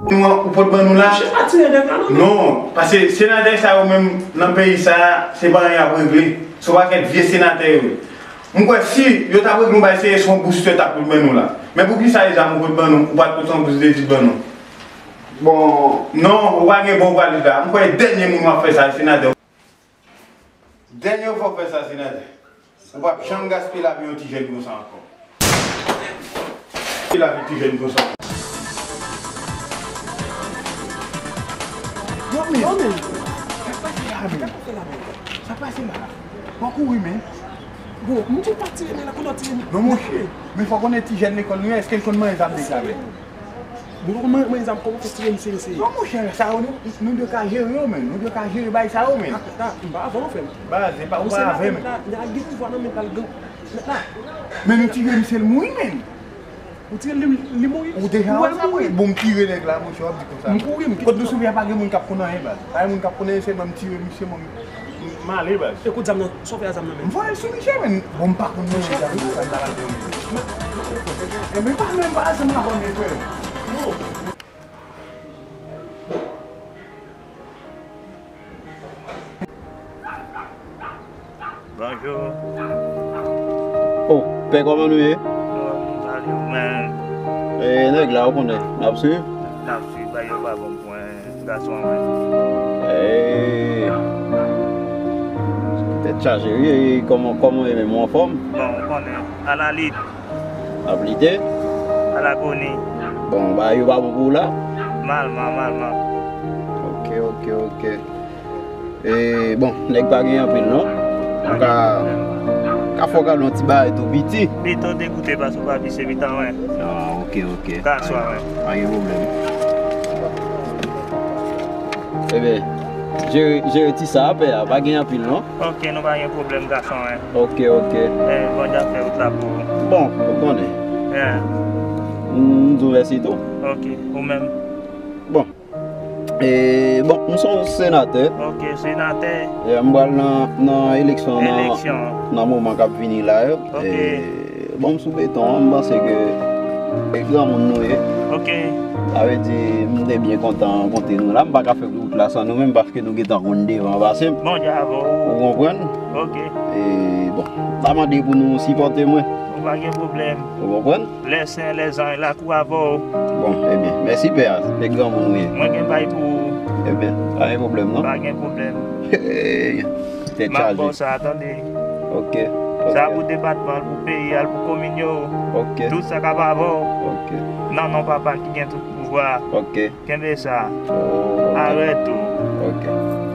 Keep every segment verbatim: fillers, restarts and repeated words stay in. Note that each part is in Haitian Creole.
Nou an, ou pot ban nou la? Misye pa tire nèg la non. Non, paske senatè sa yo menm nan peyi sa, se pa anyen y ap regle. Se yon pakèt vye senatè yo ye. M kwè si yo t ap regle yon bagay serye, se yon bous yo t ap pot ban nou la. Men poukisa e zam ou pot ban nou, ou pa t pot yon bous de vit ban nou? Bon. Non, ou pa gen bon valid la. M kwè dènye moun w ap fè sa, se senatè. Dènye fwa w fè sa, senatè. Ou p ap janm gaspiye lavi yon ti jèn konsa ankò. Gaspiye lavi ti jèn konsa. Yo, men. Yo, men. Sa k pase la, men? Sa k pase la, men? Sa k pase la? W ap kouri, men. Bon, m di w pa tire men la, kounye w tire men. Non, monchè. Men fò w konnen ti jèn lekòl nou ye, èske l konn manje zam deja, men? Bon, mwen, mwen, zam, kòman fè tire m sere, sere? Non, monchè, sa yo, nou, nou dwe ka jere yo, men. Nou dwe ka jere bay sa yo, men. Ata, m pa avè w, frè m. Baz, se pa ou pa avè m. Nèg la gen pouvwa nan men l, l al gen, nèg la. Men nou tire misye, l mouri, men. Ou tire li, li mouri? Ou deja wè sa, mouri. Bon, m tire nèg la, monchè, w ap di konsa. M kouri, m kite. Kot nou sou pye a pa gen moun k ap konn anyen, baz. Pa gen moun k ap konn anyen, se mwen m tire misye, mwen m, m ale, baz. E kout zam nan, sa w fè a zam nan, men? M voye l sou misye, men. Bon, m pa konn manje zam nan, sa m ta pral fè, men. E men pa menm pa ansanm avè m, frè. Bonjou. Oh, pè, kòman nou ye? Bon, m salye w, men. E, nèg la, ou konnen, n ap swiv? N ap swiv, bagay yo pa bon pou mwen, gason an, men. E, tèt chaje, wi. E, kòman, kòman w ye menm, ou anfòm? Bon, ou konnen, alalit. N ap lite? Alagoni. Bon, bagay yo pa bon pou w la? Malman, malman. Ok, ok, ok. E, bon, nèg pa gen anpil, non. Ou ka, ka fè w gade yon ti bagay tou piti. Pito degoute paske w pa visye pita, wen. Ah, ok, ok. Ka swa, wen. Pa gen pwoblèm. Ebyen, jere, jere ti sa a, pè a, pa gen anpil, non. Ok, nou pa gen pwoblèm, gason, wen. Ok, ok. Eh, bon, Dye fè wout la pou ou. Bon, ou konnen. Yeah. M di w mèsi tou. Ok, ou menm. Bon. E, bon, m se yon senatè. Ok, senatè. E, m pral nan, nan eleksyon, nan, eleksyon, nan moman k ap vini la yo. Ok. E, bon, m sou beton an, m panse ke e granmoun nou ye. Ok. Sa vle di, m te byen kontan rankontre nou la. M pa ka fè wout la san nou menm, paske nou gentan konn devan pase m. Bon, Dye avè w. Ou konprann? Ok. E, bon, m ta mande pou nou sipòte mwen. Ou pa gen pwoblèm. Ou konprann? Lè sen, lè zanj la kou avè w. Bon, ebyen, mèsi pè a, se granmoun ou ye. Mwen gen bay pou ou. Ebyen, pa gen pwoblèm, non? Pa gen pwoblèm. Hey, tèt chaje. M ap ba w sa, tande. Ok, ok. Sa pou depatman, pou peyi a, pou komin yo. Ok. Tout sa k ap avè w. Ok. Nan non papa ki gen tout pouvwa. Ok. Kenbe sa. Oh, ok. Arèt ou. Ok.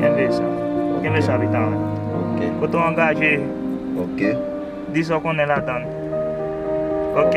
Kenbe sa. Ok. Kenbe sa, pita, wi. Ok. Kote w angaje. Ok. Di sa w konnen ladan l. Ok. Ok.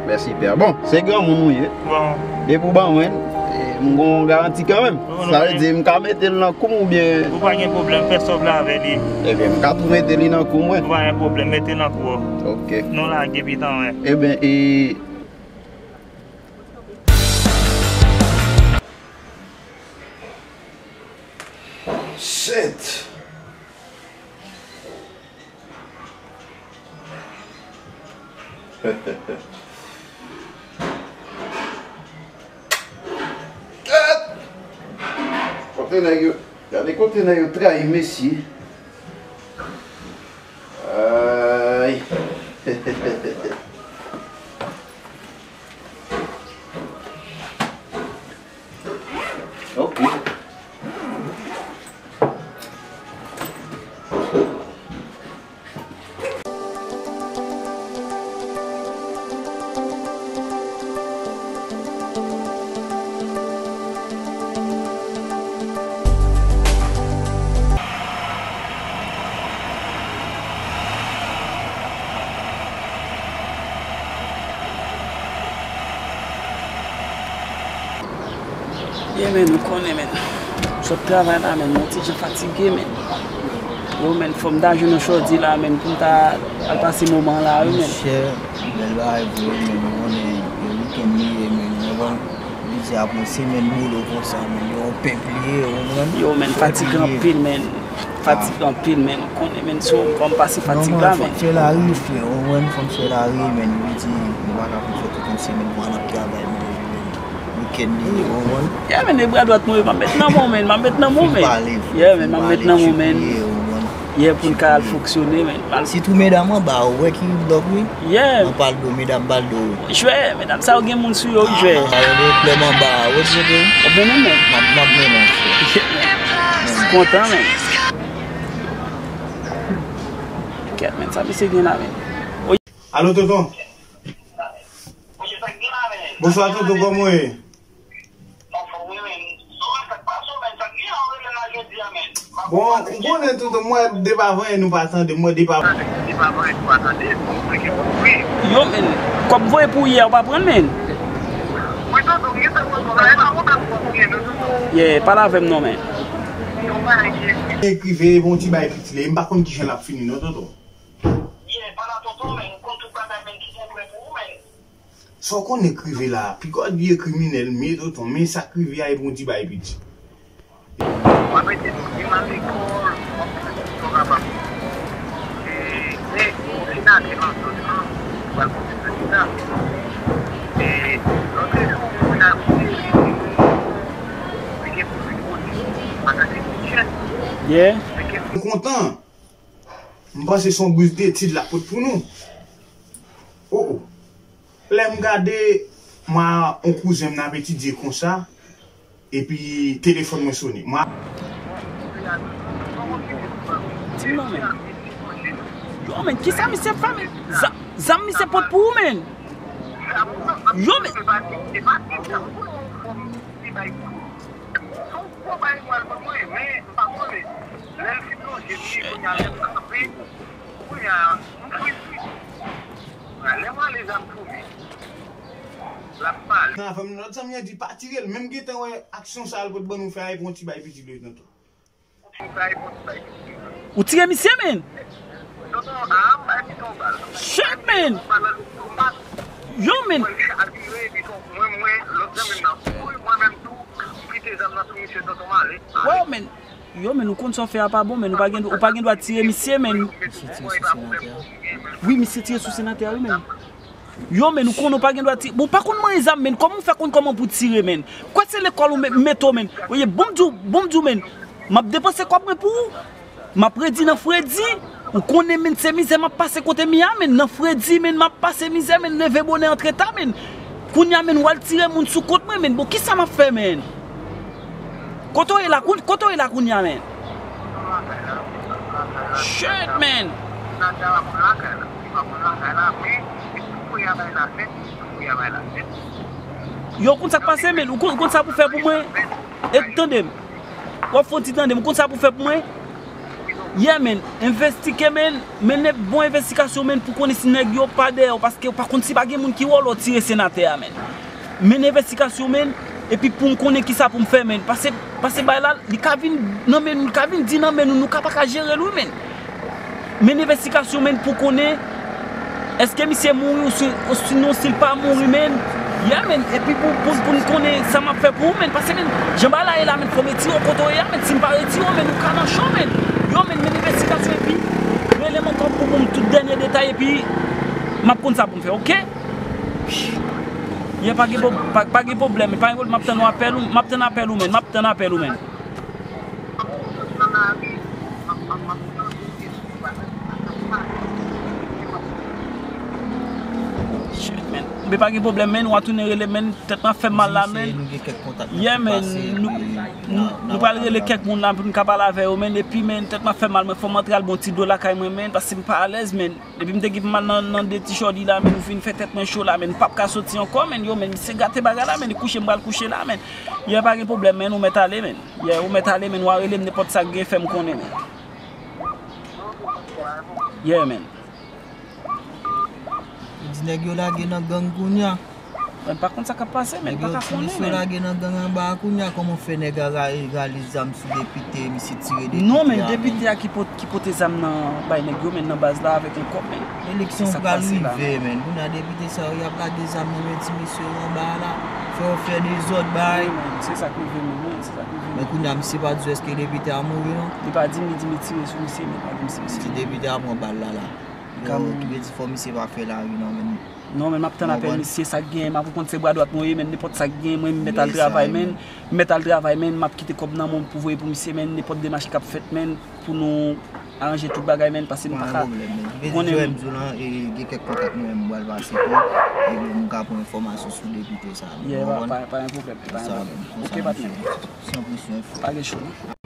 Mèsi, pè. Bon, se granmoun ou ye. Bon. Depi w ban mwen, e, m gon garanti kanmenm. Sa vle di, m ka mete l nan kou m oubyen. Ou pa gen pwoblèm, fè sa w vle avè li. Ebyen, m ka tou mete li nan kou mwen. Ou pa gen pwoblèm, mete l nan kou w. Ok. Nou lage pita, wi. Ebyen, e, Shit! Gad! Kote nèg yo, gade kote nèg yo trayi mesye. Ay. Ok. Yeah, men, ou konnen, men. Sot travay la, men, mwen ti jan fatige, men. Yo, men, fò m ta jwenn yon chòdi la, men, pou m ta al pase moman la, wi, men. Monchè, bèl bagay vre, men, ou konnen, e wikenn li ye, men, ou konprann? Li di ap yon semèn boulo konsa, men, yon pèp li ye, ou konprann? Yo, men, fatige anpil, men. Fatige anpil, men. Ou konnen, men, si w fò m pase fatig la, men. Non, men, fò m fè lari, frè, ou konprann? Fò m fè lari, men, li di, nou pa ka pou fè tout yon semèn konsa n ap travay, men. Wicked li ye, ou konprann? Yeah, men, e bra dwat mwen, m ap met nan men w, men, m ap met nan men w, men. Pale, yeah, men, m ap met nan men w, men. Yeah, pou n ka al fonksyone, men. Sitou medam anba, ou wè ki blòk, wi. Yeah. Nan pal do, medam pal do. Jwè, medam sa yo gen moun sou yo, wi, jwè. Ah, yo gen pwoblèm anba, ou wè ki yo gen? Ou mennen, men. M ap, m ap mennen, frè. M kontan, men. Kèt, men, sa misye gen la, men. Alo, tonton. Bonswa, tonton, kòman w ye? Bon, ou konnen, tonton, mwen, depi avan yè nou pa tande, mwen, depi avan. Yo, men, kòb voye pou yè, ou pa pran l, men. Yeah, pale avè m non, men. Ekrive, bon, ti bay piti, m pa konn kijan l ap fini, non, tonton. Yeah, pale a tonton, men, ou konn tout bagay, men, ki gen prè pou ou, men. Sa w konnen k rive la, piga w di e kriminèl, men tonton, men sa k rive a, e pou yon ti bagay piti. W ap ede nou, li nan lekòl, w ap fè tout sa w kapab. E, men, yon senatè nan zòn nan, ki pral poze kandida. E, lòt jou, moun ap di, li gen pwofil politik, antanke ti jèn. Yeah. M kontan. M panse se yon bous detid l ap pot pou nou. Oh, oh. Lè m gade, mwen, yon kouzen m nan ap etidye konsa, epi telefòn mwen sone. Mwen. Di m non, men. Yo, men, kisa misye fè, men? Zam, zam misye pot pou ou, men? Yo, men. Gwo bay pou al ban mwen, men m pa konnen. Lè l fin lonje m li, kounye a lè m kanpe, kounye a m fri fri. Kounye a lè m rale zam pou li, l ap pale. Nan avè m, lòt zanmi an di pa tire l, men m gentan wè aksyon sa a l pot ban nou fè a, e pou yon ti bay piti vle tonton. Ou tire misye, men? Shit, men! Yo, men! Wow, men! Yo, men, ou konn sa w fè a pa bon, men. Ou pa gen, ou pa gen dwa tire misye, men. Misye tire sou senatè a. Wi, misye tire sou senatè a, wi, men. Yo, men, ou konn ou pa gen dwa tire. Bon, ou pa konn manyen zam, men. Kòman ou fè konn kòman pou tire, men? Kwè se lekòl ou me-, mete w, men. Oye, bon m di w, bon m di w, men. M ap depanse kòb mwen pou ou. M ap redi nan fredi. Ou konnen, men, se mizè m ap pase kote m ye a, men. Nan fredi, men, m ap pase mizè, men, leve bonè antre ta, men. Kounye a, men, w al tire moun sou kont mwen, men. Bon, kisa m ap fè, men? Kote w ye la, koun-, kote w ye la kounye a, men? Shit, men! Yo, konn sa k pase, men? Ou konn, ou konn sa pou fè pou mwen? E, tande m. W ap fè w ti tande m. Ou konn sa pou fè pou mwen? Yeah, men. Envestike, men. Mennen bon envestigasyon, men, pou konnen si nèg yo pa dèyè w, paske ou pa konn si pa gen moun ki wòl ou tire senatè a, men. Mennen envestigasyon, men, epi pou m konnen kisa pou m fè, men. Pase, pase bay la, li ka vin nan men nou, li ka vin di nan men nou, nou ka pa ka jere l, wi, men. Mennen envestigasyon, men, pou konnen èske misye mouri ou si, ou sinon si l pa mouri, men. Yeah, men, epi pou, pou, pou n konnen sa m ap fè pou ou, men. Pase, men, jan bagay la ye la, men, fò m retire w kote w ye a, men. Si m pa retire w, men, ou ka nan cho, men. Yo, men, mennen envestigasyon, epi rele m ankò pou, pou m tout dènye detay, epi m ap konn sa pou m fè, oke? Yeah, pa gen pwob-, pa, pa gen pwoblèm, pa gen pwoblèm, m ap tann yon apèl ou, m ap tann apèl ou, men, m ap tann apèl ou, men. Shit, men. Men pa gen pwoblèm, men, w a tounen rele, men, tèt mwen ap fè m mal la, men. Yeah, men, nou, nou, nou pral rele kèk moun la pou n ka pale avè yo, men, epi, men, tèt mwen ap fè m mal, men, fò m antre al bon ti dlo lakay mwen, men, paske m pa alèz, men. Depi m te gen pou m al nan, nan de ti chòdi la, men, m fin fè tèt mwen cho la, men, m p ap ka soti ankò, men, yo, men, misye gate bagay la, men, li kouche, m pral kouche la, men. Yeah, pa gen pwoblèm, men, ou mèt ale, men. Yeah, ou mèt ale, men, w a rele m nenpòt sa k gen, fè m konnen, men. Yeah, men. Yo di nèg yo lage nan gang kounye a. Mwen pa konn sa k ap pase, men, m pa ka konnen, men. Misye lage nan gang anba a kounye a, kòman w fè nèg a ra-, rale zam sou depite, misye tire depite a, men? Non, men, depite a ki pot-, ki pote zam nan bay nèg yo, men, nan baz la avèk yon kòb, men. Eleksyon pral rive, men. Kounye a depite sa yo, y ap lage zam nan men ti mesye yo anba a la. Fè yo fè dezòd, bay. Wi, men, se sa k rive, men, men, se sa k rive, men. Men kounye a, misye pa di w èske depite a mouri, non? Li pa di m, li di m li tire sou misye, men li pa di m si misye mouri. Ti depite a pran bal la, la. Ka m tou vle di fò misye pa fè lari non, men. Non, men m ap tann apèl misye, sa k genyen, m ap konn se bra dwat mwen ye, men nenpòt sa k genyen, mwen m mèt al travay, men m mèt al travay, men m ap kite kòb nan men w pou voye pou misye, men nenpòt demach k ap fèt, men pou nou aranje tout bagay, men paske m pa ka konnen. Gen kèk kontak nou menm m pral pase tou, e m ka pran enfòmasyon sou depite sa. Yeah, pa gen pwoblèm, pa gen pwoblèm. Ok, patnè. San presyon. Pa gen cho non.